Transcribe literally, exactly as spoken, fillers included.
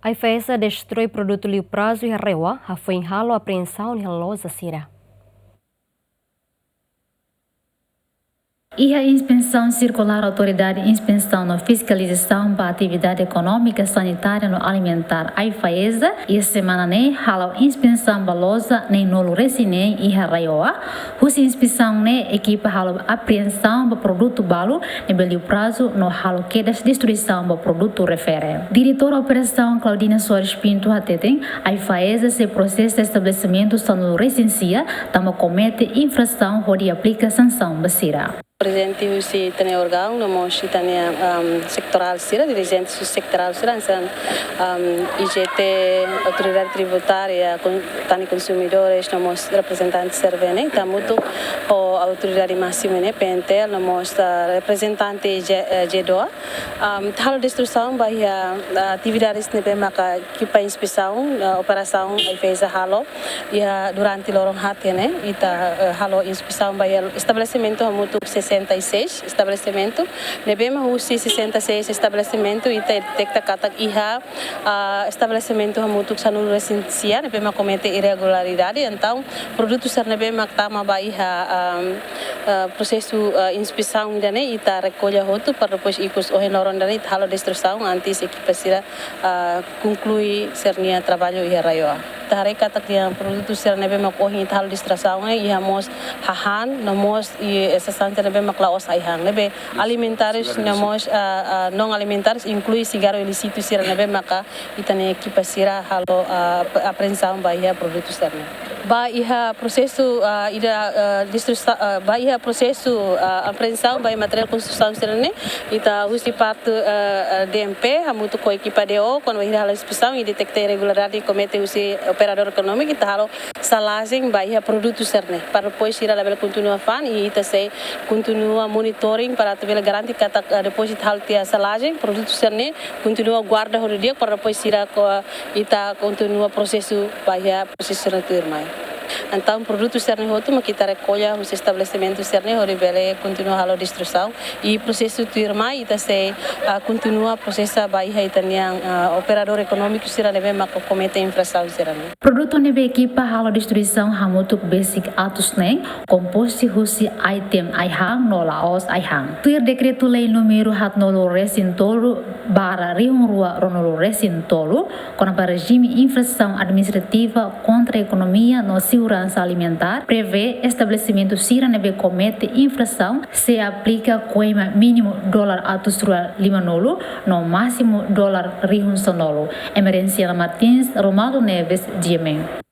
AIFAESA destroi produtu liu prazu iha RAEOA, hafoin halo apreensaun iha loja sira. Iha inspesaun sirkulár Autoridade Inspesaun no Fiskalizasaun ba Atividade Ekonómika, Sanitária no Alimentár, AIFAESA, iha semana ne'e hala'o inspesaun ba loja neen-nulu resin neen iha RAEOA. Husi inspesaun ne'e, ekipa halo apreensaun ba produtu balu ne'ebé liu prazu no halo kedas destruisaun ba produtu refere. Diretór Operasaun Claudina Soares Pinto hateten, AIFAESA sei prosesa estabelesimentu sanulu resin sia, tanba komete infrasaun hodi aplika sansaun ba sira. Prezente husi ita-nia órgaun, no mós ita-nia, am, setorál sira, dirijente husi setorál sira, hanesan, am, IGT, Autoridade Tributária, kon-, CANECONSUMIDORES, no mós reprezentante sira ne'ebé, ita hamutuk ho autoridade másima ne'e, PNTL, no mós, ah, reprezentante G-, eh, GEDOA. Am, ita halo destruisaun ba iha, ah, atividades ne'ebé maka ekipa inspesaun, ah, operasaun AIFAESA halo iha durante loron haat ne'e, ita, eh, halo inspesaun ba iha estabelesimentu hamutuk sessenta e seis estabelesimentu, ne'ebé mak husi sessenta e seis estabelesimentu ita deteta katak iha, ah, estabelesimentu hamutuk sanulu resin sia ne'ebé mak komete irregularidade. Entaun, produtu sira ne'ebé mak tama ba iha, am, ah, prosesu, ah, inspesaun ida-ne'e ita rekolla hotu para depois ikus ohin loron ida-ne'e ita halo destruisaun antes ekipa sira, ah, konklui sira-nia traballu iha RAEOA. Ita haree katak iha produtu sira ne'ebé mak ohin ita halo destruisaun ne'e iha mós hahán, no mós iha sasán sira ne'ebé mak la'ós ai-han. Ne'ebé alimentares, no mós, ah, ah, não alimentares, inklui sigarru ilísitu sira ne'ebé maka ita-nia ekipa sira halo, ah, apreensaun ba iha produtu sira-ne'e. Ba iha prosesu, ah, ida, ah, destruisaun, ah, ba iha prosesu, ah, apreensaun ba iha materiál konstrusaun sira-ne'e, ita husi parte, ah, ah, DMP, hamutuk ho ekipa DO, kuandu ita halo inspesaun i deteta irregularidade komete husi operadór ekonómiku, ita halo salajen ba iha produtu sira-ne'e. Para depois sira labele kontinua fa'an, i ita sei kontinua monitoring para atu bele garante katak, ah, depois ita halo tiha salajen, produtu sira-ne'e kontinua guarda hodi di'ak para depois sira ko-, ita kontinua prosesu ba iha prosesu sira tuirmai. Entaun, produtu sira-ne'e hotu mak ita rekolla husi estabelesimentu sira-ne'e hodi bele kontinua halo destruisaun. I prosesu tuirmai ita sei, ah, kontinua prosesa ba iha ita-nia, ah, operadór ekonómiku sira ne'ebé maka komete infrasaun sira-ne'e. Produtu ne'ebé ekipa halo destruisaun hamutuk besik atus neen, kompostu husi item ai-han no la'ós ai-han. Tuir Dekretu-Lei númeru haatnulu resin tolu barra rihun rua ruanulu resin tolu, kona-ba rejime infrasaun administrativa kontra ekonomia no seguransa alimentár, prevee estabelesimentu sira ne'ebé komete infrasaun sei aplika koima mínimu dolar atus rua limanulu no másimu dolar rihun sanulu. Emerenciana Martins, Romualdo Neves, GMN.